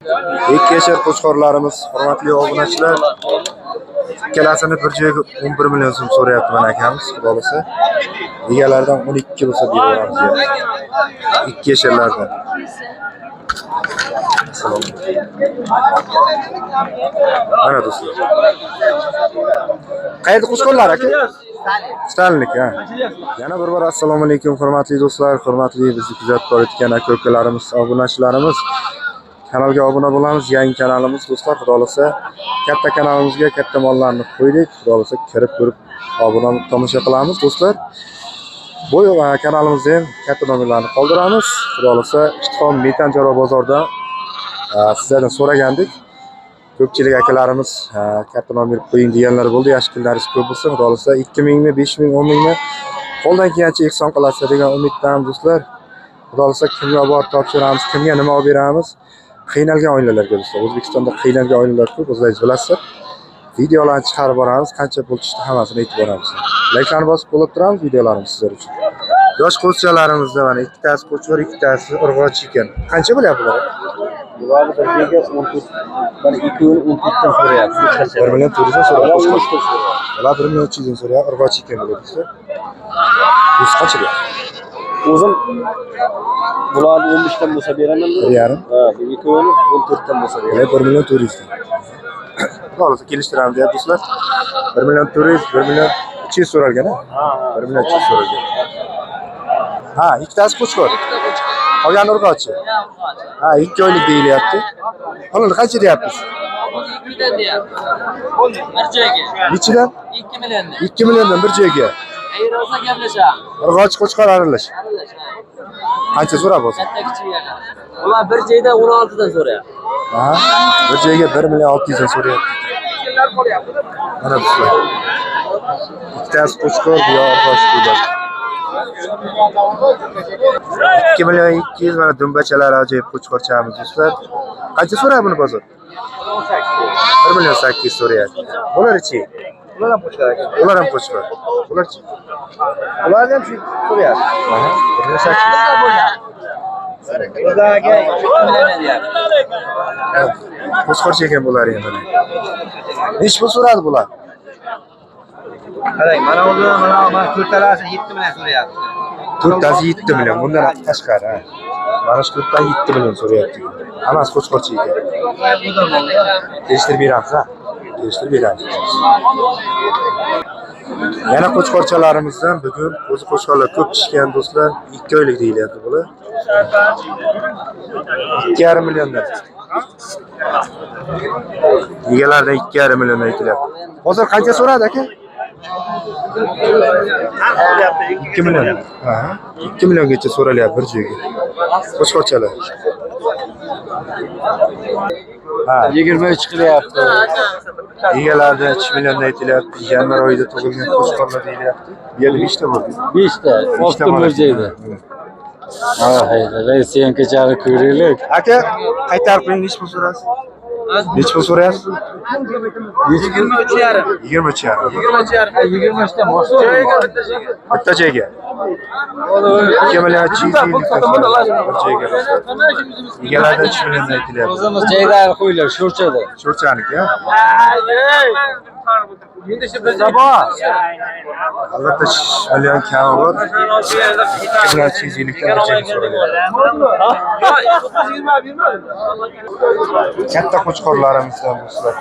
Ikki yashar qo'chqorlarimiz, hurmatli obunachilar. Ikkalasini bir joyga 11 million so'm so'rayapti mana akamiz, xudo xolasa. Egalaridan 12 bo'lsa berib yuboramiz deyapti. Ikki yasharlardan. Assalomu alaykum. Mana do'stlar. Qayerda qo'chqorlar aka? Stanlik, ha. Yana bir bor assalomu alaykum hurmatli do'stlar, hurmatli bizni kuzatib borayotgan aka-ukalarimiz, obunachilarimiz. Kanalga obuna bo'lamiz, yangi kanalimiz do'stlar, xudo xolasa katta kanalimizga katta mollarni qo'ydik. Xudo xolasa kirib ko'rib obuna bo'lib tomosha qilamiz do'stlar. Bu kanalimizda ham katta nomerlarni qoldiramiz. Xudo xolasa Ishtixon Metan chorva bozorida sizlardan so'ragandik. Ko'pchilik akalarimiz katta nomer qo'ying deganlar bo'ldi. Yaxshi kunlaringiz ko'p bo'lsin. Xudo xolasa 2000 mingmi, 5000, 10 mingmi qo'ldan kelgancha ehson qilasiz degan umiddamiz do'stlar. Xudo xolasa kimga borib topshiramiz, kimga nima olib beramiz. Qiynalgan oilalarga do'stlar. O'zbekistonda qiynalgan oilalar ko'p, o'zlaringiz bilasizlar. Videolarni chiqarib boramiz, qancha pul tushdi hammasini aytib boramiz. Layklarni bosib qo'llab turamiz videolarimiz sizlar uchun. Yosh qo'zchalarimizda mana ikkitasi qo'chqor, ikkitasi urg'ochi ekan. Qancha bo'lyapti bular? Bularni bir joyga 14, mana ikkovini 14 dan so'rayapti. 1 million 400 dan so'rayapti. Bular Qo'chqor. 13 dan so'rayapti. Bular 1 million 300 dan so'rayapti, urg'ochi ekan bular do'stlar. Yuz qancha deyapti? O'zim bularni 15 dan bo'lsa beraman. Bir yarim. Ha, bu ikkovini 14 dan bo'lsa beraman. Bular 1 million 400 dan. Xudo xolasa kelishtiramiz deyapti do'stlar. 1 million 400, 1 million 300 so'ralgan, ha? 1 million 300 so'ralgan. Ha, ikkitasi qo'chqor. Qolgani urg'ochi. Ha, 2 oylik deyilyapti. Pulini qancha deyapmiz? Ikkidan deyapti. Bir joyga. Nechidan? 2 milliondan. 2 milliondan bir joyga. Ayrılsa gaplashamiz. Urg'ochi qo'chqor aralash. Aralash. Qancha so'rab bo'lsa? Katta kichikga qarab. Ular bir joyda 16 dan so'rayapti. Ha, bir joyga 1 million 600 dan so'rayapti. Mana do'stlar. Ikkitasi qo'chqor, bu yoq urg'ochi deyiladi. 2 million 200 mana dumbachalar ajoyib qo'chqorchamiz do'stlar. Qancha so'rayapti buni bozor? 1 million 800 so'rayapti. Bular ichi? Bular ham qo'chqor aka. Ular ham qo'chqor. Bularchi? Bularni ham shu so'rayapti. Aha, 1 million 800. Bular aka 2 million deyapti. Qo'chqorcha ekan bular ham mana. Nechi pul so'radi bular? Qarang, mana uni mana to'rtalasi 7 million so'rayapti. To'rttasi 7 million, bundan tashqari, ha. Mana shu to'rttasi 7 million so'rayapti. Hammasi qo'chqorcha ekan. Kelishtirib beramiz, ha. Kelishtirib beramiz. Yana qo'chqorchalarimizdan bugun qo'zi qo'chqorlar ko'p tushgan do'stlar. 2 oylik deyilyapti bular. 2,5 milliondan. Egalaridan 2,5 milliondan aytilyapti. Hozir qancha so'radi aka? 2 million. Ha, 2 milliongacha so'ralyapti bir joyga. Qo'chqorchalar. Ha, 23 qilyapti. egalaridan 3 milliondan aytilyapti. Yanvar oyida tug'ilgan qo'chqorlar deyilyapti. Bu yerda 5 ta bo'ldi. 5 ta, Beshta oltin bola. bir joyda. Ha, syomkachani ko'raylik. Aka, qaytarib qo'ying, nechi pul so'rasiz? Nechi pul so'rayapsiz? 23,5. 23,5. 23,5. 23 dan Bitta joyga. 2 million 250 dan so'rayapti bir joyga. Egalaridan 3 milliondan aytilyapti. O'zimiz joydagi qo'ylar sho'rchada. Sho'rchaniki, ha? Albatta 3 million kami bor. 2 million 250 dan bir joyga so'ralyapti. Katta qo'chqorlarimizdan do'stlar.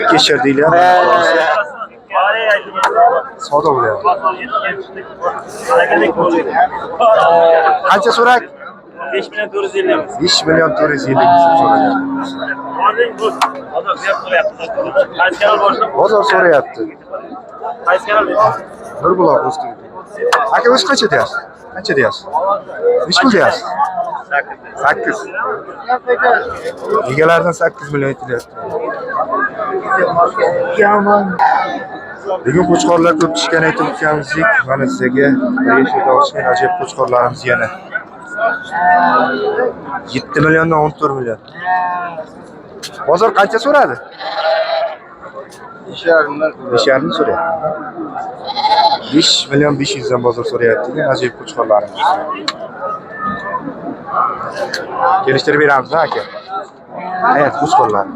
Ikki yashar deyilyapti. Savdo bo'lyapti. Qancha so'rak? 5 million 450. 5 million 450 ming so'ralyapti. Bozor so'rayapti. Qaysi kanal boshliq? Bozor so'rayapti. Qaysi kanal? Bir buloq o'zga. Aka, o'zi qancha deyapsiz? Qancha deyapsiz? Nechi pul deyapsiz? 8. Egalaridan 8 million aytilyapti. Bugun qo'chqorlar ko'p tushgan aytib o'tganimizdek, mana sizlarga bir yashar ochgan ajoyib qo'chqorlarimiz yana. 7 milliondan 14 million. Bozor qancha so'radi? 5,5 dan 5,5 so'rayapti. 5 million 500 dan bozor so'rayapti degan ajoyib qo'chqorlarimiz. Kelishtirib beramiz aka. Hayot qo'chqorlar.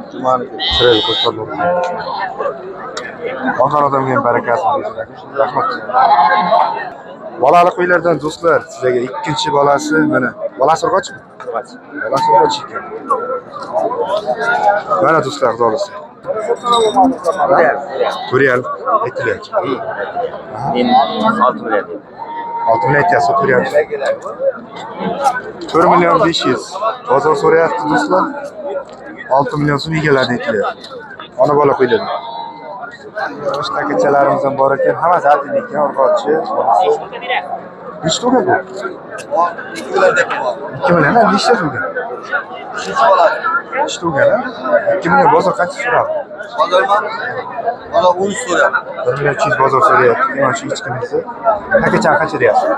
Chiroyli qo'chqorlar. Olgan odamga ham barakasini bersin aka. Rahmat. Bolali qo'ylardan do'stlar, sizlarga ikkinchi bolasi mana. Bolasi urg'ochmi? Urg'och. Bolasi urg'och ekan. Mana do'stlar, xudo xohlasa. Ko'ryal aytilyapti. Men 6 million. 6 million aytyapsiz, ko'ryapsiz. 4 million 500. Bozor so'rayapti do'stlar. 6 million so'm egalari aytilyapti. Ona bola qo'yiladi. Yosh takachalarimiz ham bor ekan, hammasi atin ekan, urg'ochi, bolasi. Nechta bo'lgan bu? 2 million, ha, nechta bo'lgan? Nechta bo'lgan, ha? 2 million bozor qancha so'radi? Bozorman. Bozor 13 so'rayapti. 1 million 300 bozor so'rayapti. Mana shu ichkinisi. Takachani qancha deyapsiz?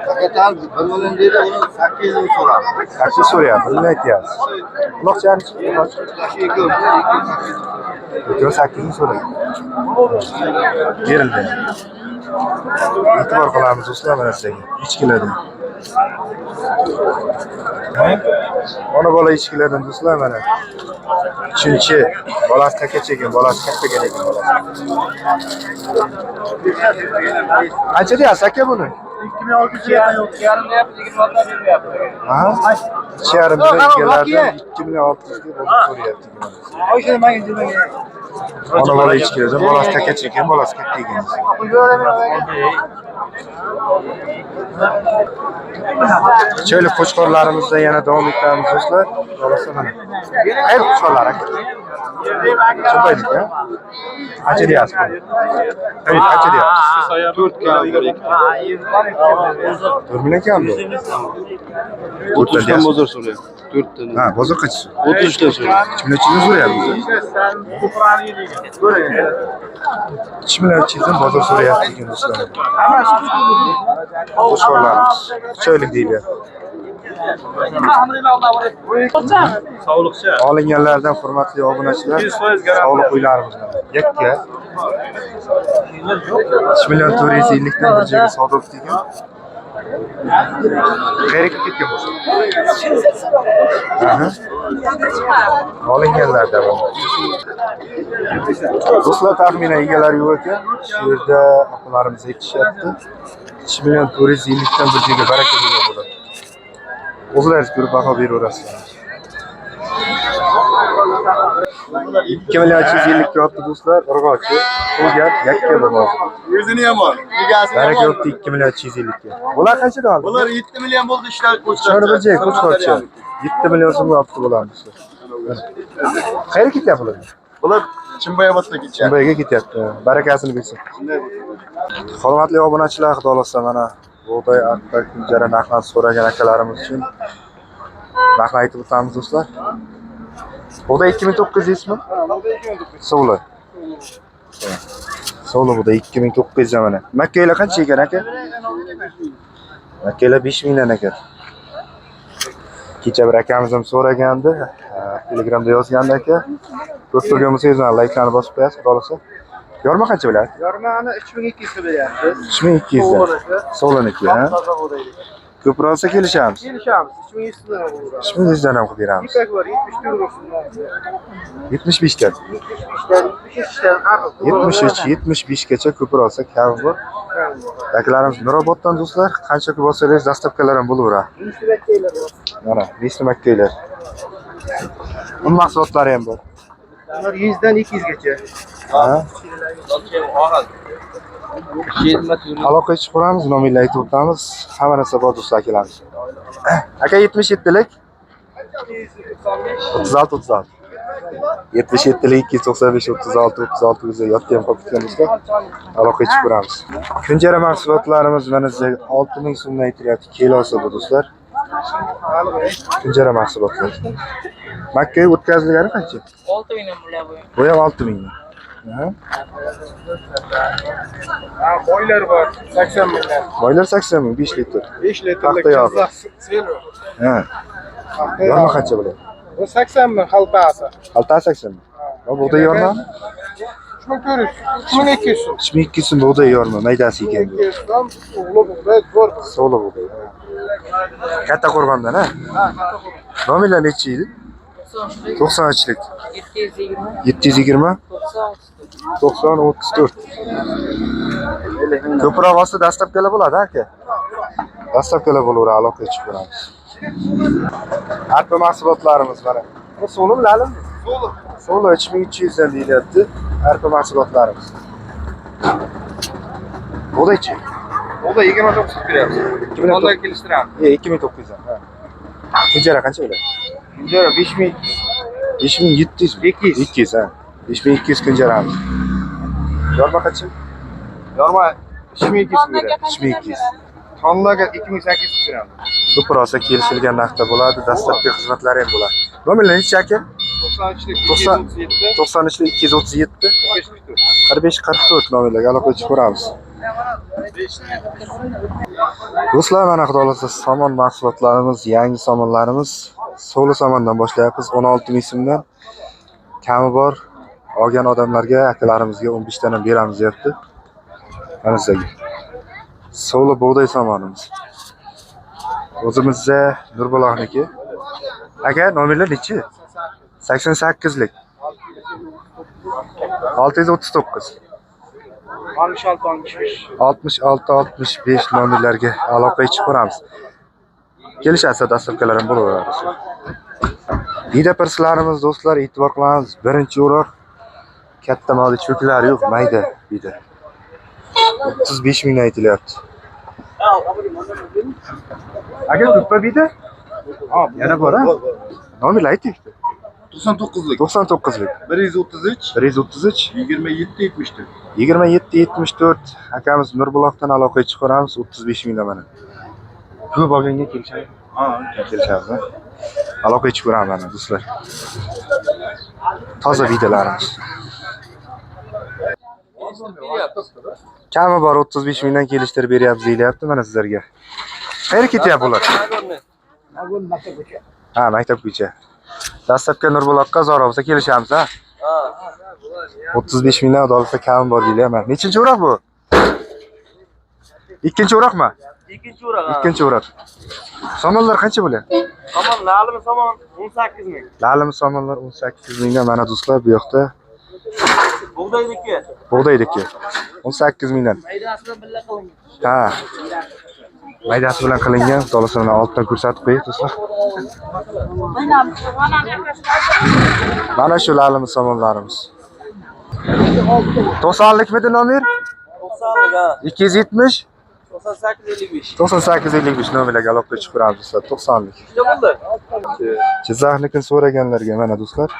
Hakikatan 1 million deydi, uni 800 ming so'rayapti. 800 so'rayapti, 1 million aytyapsiz. Uloqchani ikkovi 8 ming so'rayapti. Berildi. E'tibor qilamiz do'stlar mana sizlarga. Echkilardan. Ona bola echkilardan do'stlar mana. Uchinchi bolasi takacha ekan, bolasi katta ekan bolasi. Qancha deyapsiz aka buni? 2600 yarim deyapti, 26 bermayapti. Ha? 2,5 million egalardan 2 million 600 ga bozor so'rayapti. Ona bola echkilardan bolasi takacha ekan, bolasi katta ekan. Chiroyli qo'chqorlarimizdan yana davom etamiz do'stlar. Bolasi mana. Qayerda qo'chqorlar aka? Shundaylik, ha? Qancha deyapsiz buni? Evet, qancha deyapsiz? 4 kam bir 2. 4 million kam bu. 33 dan bozor so'rayapti. 4 dan. Ha, bozor qancha? 33 dan so'rayapti. 3 million 300 so'rayapmiz. 3 million 300 dan bozor so'rayapti ekan do'stlar. Qo'chqorlarimiz chiroyli deyilyapti. Sog'liqcha. Olinganlardan hurmatli obunachilar, sog'liq uylarimiz yakka. 3 million 450 dan bir joyga savdo bo'ldi ekan. Qayerga kirib ketgan bo'lsa? Aha. Olinganlardan. Do'stlar, taxminan egalari yo'q ekan. Shu yerda opalarimiz aytishyapti. 3 million 450 dan bir joyga baraka bo'lgan bo'ladi. O'zlaringiz ko'rib baho beraverasizlar. 2 million 350 ga olibdi do'stlar, urg'ochi. Qo'ygan yakka bir hozir. O'zini ham bor. Egasini ham Baraka bor. olibdi 2 million 350 ga. Bular qanchadan oldi? Bular 7 million bo'ldi ishlar qo'chqorchi. Shuni bir joy qo'chqorchi. 7 million so'mga olibdi bularni. Qayerga ketyapti bular? Bular Chimboyobodga ketyapti. Chimboyga ketyapti. Barakasini bersin. Hurmatli obunachilar, xudo xohlasa mana bug'doy, arpa, kunjara narxlarini so'ragan akalarimiz uchun narxni aytib o'tamiz do'stlar. Bug'doy 2900 mi? Sovli. Sovli bug'doy 2900 mana. Makkalar qancha ekan aka? Makkalar 5000 dan ekan. Kecha bir akamiz ham so'ragandi, Telegramda yozgandi aka. Ko'rib turgan bo'lsangiz, mana layklarni bosib qo'yasiz, xudo xohlasa. Yorma qancha bo'ladi? Yormani 3200 ga beryapmiz. 3200 dan. Sovliniki, ha? Toza bug'doylik. Ko'proq olsa kelishamiz. Kelishamiz. 3100 dan ham bo'ladi. 3100 dan ham qilib beramiz. Ipak bor 74 so'mdan. 75 dan. 75 dan, 73 dan har xil. 73, 75 gacha ko'proq olsa kam bor. Akalarimiz Nuroboddan do'stlar, qancha ko'p olsangiz dastavkalar ham bo'laveradi. Mana, Vesni makkaylar. Un mahsulotlari ham bor. Bular 100 dan 200 gacha. Ha? Aloqa chiqib ko'ramiz, nomerlarni aytib o'tamiz. Hamma narsa bor do'stlar, akalarimiz. Aka 77 lik 36 36. 77 lik 295 36 36 o'zi yotga ham qolib ketgan do'stlar. Aloqa chiqib ko'ramiz. Kunjara mahsulotlarimiz mana sizga 6000 so'mdan aytilyapti kilosi bu do'stlar. Kunjara mahsulotlari. Makkaga o'tkazilgani qancha? 6000 dan bular bu. Bu ham 6000. Ha? Boylar bor 80 mingdan. Boylar 80 ming 5 litr. 5 litrlik Paxta yog'i. Jizzax selo. Ha. Yorma qancha bo'ladi? Bu 80 ming xaltasi. Xaltasi 80 ming. Va bug'doy yorma? 3400, 3200 so'm. 3200 so'm bug'doy yorma maydasi ekan bu. 3200 so'm o'g'li bug'doy zo'r. Sog'liq bug'doy. Kattaqo'rg'ondan, ha? Nomerlar nechi edi? 93lik. 720 90 34. Ko'proq olsa dastlabkilar bo'ladi, aka. Dastlabkilar bo'laveradi, aloqaga chiqib ko'ramiz. Arpa mahsulotlarimiz mana. Bu so'lim, lalim? So'lim. So'li 3300 dan deyilyapti. Arpa mahsulotlarimiz. Bug'doychi? Bug'doy 29 beryapmiz. 2900 kelishtiramiz. 2900 dan. Ha. Kunjara qancha bo'ladi? Kunjara 5000. 5700. 200. 200, ha. 5200 kunjaramiz. Yorma qancha? Yorma 3200 beradi. 3200. Tonlaga 2800 beramiz. Ko'proq olsa kelishilgan narxda bo'ladi, dastlabki xizmatlari ham bo'ladi. Nomerlar nechi aka? 93lik 237 93 237 45 45 44 nomerlarga aloqa chiqib ko'ramiz. Do'stlar, mana xudo xolasa somon mahsulotlarimiz, yangi somonlarimiz. So'li somondan boshlayapmiz 16 ming so'mdan. Kami bor. Olgan odamlarga, akalarimizga 15 dan ham beramiz deyapti. Mana sizlarga. So'li bug'doy somonimiz. O'zimizda Nurbuloqniki. Aka, nomerlar nechi? 88lik. 639. 66 65. 66 65 nomerlarga aloqaga chiqib ko'ramiz. Kelishasa dastlabkilar ham bo'laveradi. Bida pirslarimiz do'stlar, e'tibor qilamiz. Birinchi o'roq katta molli cho'klari yo'q, mayda bida. 35 mingdan aytilyapti. Aka, ko'ppa bida? Yana bor, ha? Nomerlar ayting. 99lik. 99lik. 133 133 27 74. 27 74 akamiz Nurbuloqdan aloqaga chiqaramiz 35 mingdan mana. Ko'p olganga kelishadi. Ha, Kelishamiz. Aloqaga chiqaramiz mana do'stlar. Toza videolarimiz. Kami bor 35 mingdan kelishtirib beryapmiz deyilyapti mana sizlarga. Qayerga ketyapti bular? Ha, maktabgacha. Dastlabki Nurbuloqqa zor bo'lsa kelishamiz, ha? 35 mingdan xudo xohlasa kami bor deyilyapti. Nechinchi o'roq bu? Ikkinchi o'roqmi? Ikkinchi o'roq. Ikkinchi o'roq. Somonlar qancha bo'lyapti? Somon, lalimi somon 18 ming. Lalimi somonlar 18 mingdan mana do'stlar bu yoqda Bug'doyniki. Bug'doyniki 18 mingdan. Maydasi bilan birga qilingan. Ha. Maydasi bilan qilingan. Xudo xohlasa mana olddan ko'rsatib qo'yay do'stlar. Mana shu lalimi somonlarimiz. 90likmidi nomer? 90lik ha. 270 98 55. 98 55 nomerlarga aloqaga chiqaramiz do'stlar. 90lik. Nima bo'ldi? Jizzaxnikini so'raganlarga mana do'stlar.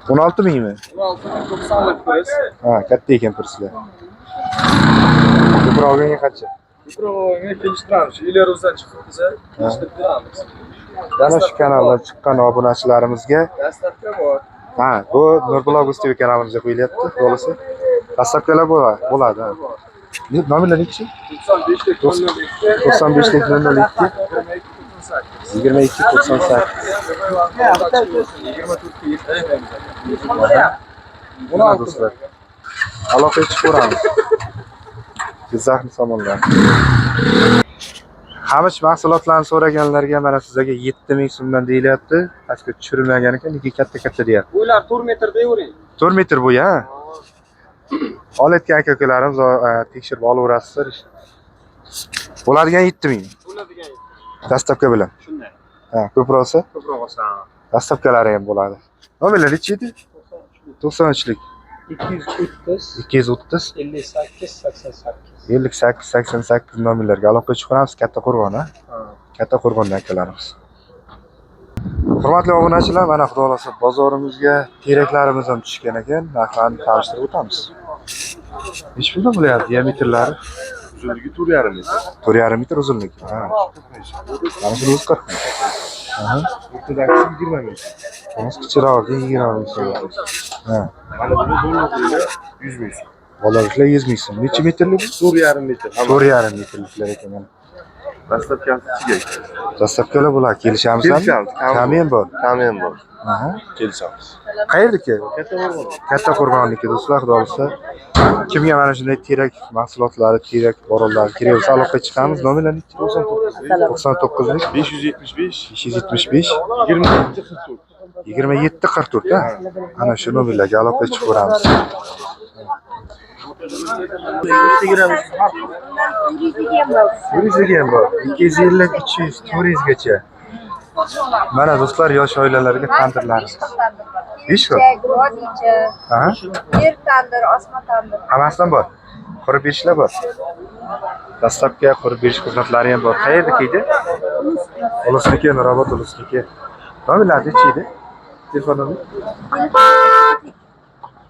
16 mingmi? 16 ming 90lik pres. Ha, katta ekan preslar. Ko'proq olganga qancha? Ko'proq kelishtiramiz. Uylarimizdan chiqib biza kelishtirib beramiz. Mana shu kanaldan chiqqan obunachilarimizga Dastlabki bor. ha, bu Nurbuloq TV kanalimizga qo'yilyapti, xohlasa. Dastlabkilar bo'ladi. Ha. Nomerlar nechi? 95lik 002 95lik 002 22 22 98. 24 Mana do'stlar. Aloqaga chiqaveramiz. Jizzaxni somonlar. Xamich mahsulotlarini so'raganlarga mana sizlarga 7000 so'mdan deyilyapti. Pastga tushirilmagan ekan, lekin katta-katta deyapti. Bo'ylar 4 metr deyvering. 4 metr bo'yi, ha? Olayotgan aka-ukalarimiz tekshirib olaverasizlar. Bo'ladigan 7000. Bo'ladigan. Dastlabki bilan. Shunday. Ha, ko'proq olsa, Ko'proq olsa. dastlabkilari ham bo'ladi. Nomerlar nechi edi? 93lik. 230 230 58 88. 58 88 nomerlarga aloqaga chiqamiz. Kattaqo'rg'on, ha? Kattaqo'rg'ondan akalarimiz. Hurmatli obunachilar, mana xudo xolasa bozorimizga teraklarimiz ham tushgan ekan. Narxlarni tanishtirib o'tamiz. Nechi puldan bo'lyapti diametrlari? Uzunligi 4,5 metr. 4,5 metr uzunligi. Ha. Mana shuni o'zi 40 ming. Aha. O'rtadagisi 20 ming. Bunisi kichikroq 20 ming so'm. Ha. Mana buni bolaliklar 100 ming so'm. Bolaliklar 100 ming so'm. Necha metrlik? 4,5 metr. 4,5 metrliklar ekan mana. Dastlabkasi ichiga. Dastlabkilar bo'ladi. Kelishamiz. Kelishamiz, Kami ham bor. Kami ham bor. Aha. Kelishamiz. Qayerdiki? Katta Qo'rg'onniki do'stlar, xudo xohlasa. Kimga mana shunday terak mahsulotlari, terak orollari kerak bo'lsa aloqaga chiqamiz. Nomerlar nechi? 99lik 575 575 27 44. 27 44 ha. Ana shu nomerlarga aloqaga chiqaveramiz. Turizmga ham bor. 250, 300, 400 gacha. Mana do'stlar, yosh oilalarga tandirlarimiz. 5 xil. G'odiycha, Aha. yer tandir, osma tandir. Hammasidan bor. Qurib berishlar bor. Dastlabki qurib berish xizmatlari ham bor. Qayerdaki edi? Ulusniki, Nurobod Ulusniki. Nomerlar nechi edi? Telefon nomeri?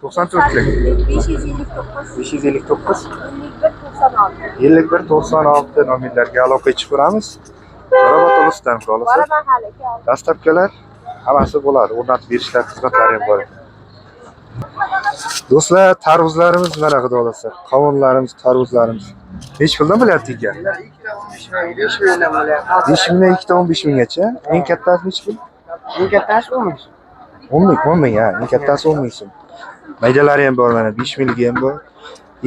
94lik 559 559 51 96. 51 96 nomerlarga aloqaga chiqaveramiz. Nurobod Ulusdan xudo xohlasa. Boraman hali aka. Dastlabkilar hammasi bo'ladi. O'rnatib berishlar xizmatlari ham bor ekan. Do'stlar, tarvuzlarimiz mana xudo xohlasa. Qovunlarimiz, tarvuzlarimiz. Nechi puldan bo'lyapti ekan? 5 mingdan bo'lyapti. 5 mingdan ikkita 15 minggacha. Eng kattasi nechi pul? Eng kattasi 10 ming. 10 ming, 10 ming, ha. Eng kattasi 10 ming so'm. Maydalari ham bor mana, 5 mingligi ham bor.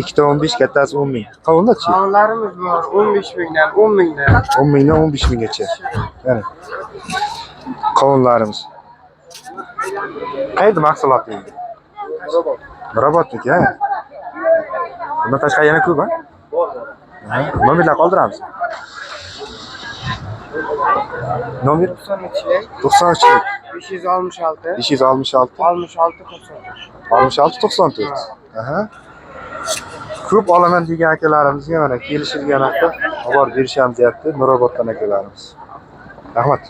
Ikkita 15, kattasi 10 ming. Qovunlarchi? Qovunlarimiz bor 15 mingdan, 10 mingdan. 10 mingdan 15 minggacha. Mana. Qovunlarimiz. Qayerda mahsulot endi? Nurobodniki, ha? Bundan tashqari yana ko'p, ha? Ha, Nomerlar qoldiramiz. Nomer 93lik 93lik 566 566 66 94. 66 94. Aha. Ko'p olaman degan akalarimizga mana kelishilgan haqda xabar berishamiz deyapti Nuroboddan akalarimiz. Rahmat.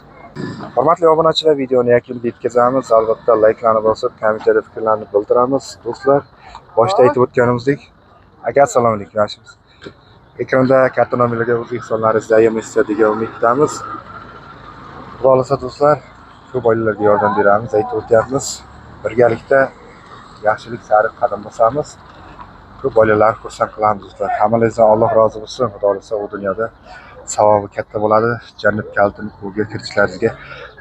Hurmatli obunachilar, videoni yakunida yetkazamiz. Albatta layklarni bosib, kommentariyada fikrlarni bildiramiz. Do'stlar, boshda aytib o'tganimizdek, aka assalomu alaykum, yaxshimisiz? Ekranda katta nomerlarga o'z ehsonlaringizni ayamaysiz degan umiddamiz. Xudo xohlasa do'stlar, ko'p oilalarga yordam beramiz, aytib o'tyapmiz. Birgalikda yaxshilik sari qadam bosamiz. Ko'p oilalar xursand qilamiz do'stlar. Hammalaringizdan Alloh rozi bo'lsin. Xudo xohlasa u dunyoda savobi katta bo'ladi. Jannat kalitini qo'lga kiritishlaringizga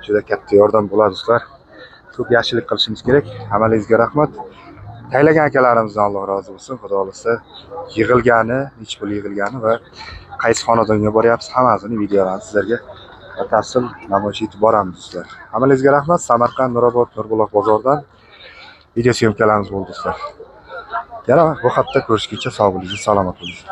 juda katta yordam bo'ladi do'stlar. Ko'p yaxshilik qilishimiz kerak. Hammalaringizga rahmat. Taylagan akalarimizdan Alloh rozi bo'lsin. Xudo xohlasa yig'ilgani, necha pul yig'ilgani va qaysi xonadonga boryapmiz, hammasini videolarni sizlarga batafsil namoyish etib boramiz do'stlar. Hammalaringizga rahmat. Samarqand, Nurobod, Nurbuloq bozoridan video syomkalarimiz bo'ldi do'stlar. Yana bu hafta ko'rishguncha sog' bo'linglar, salomat bo'linglar.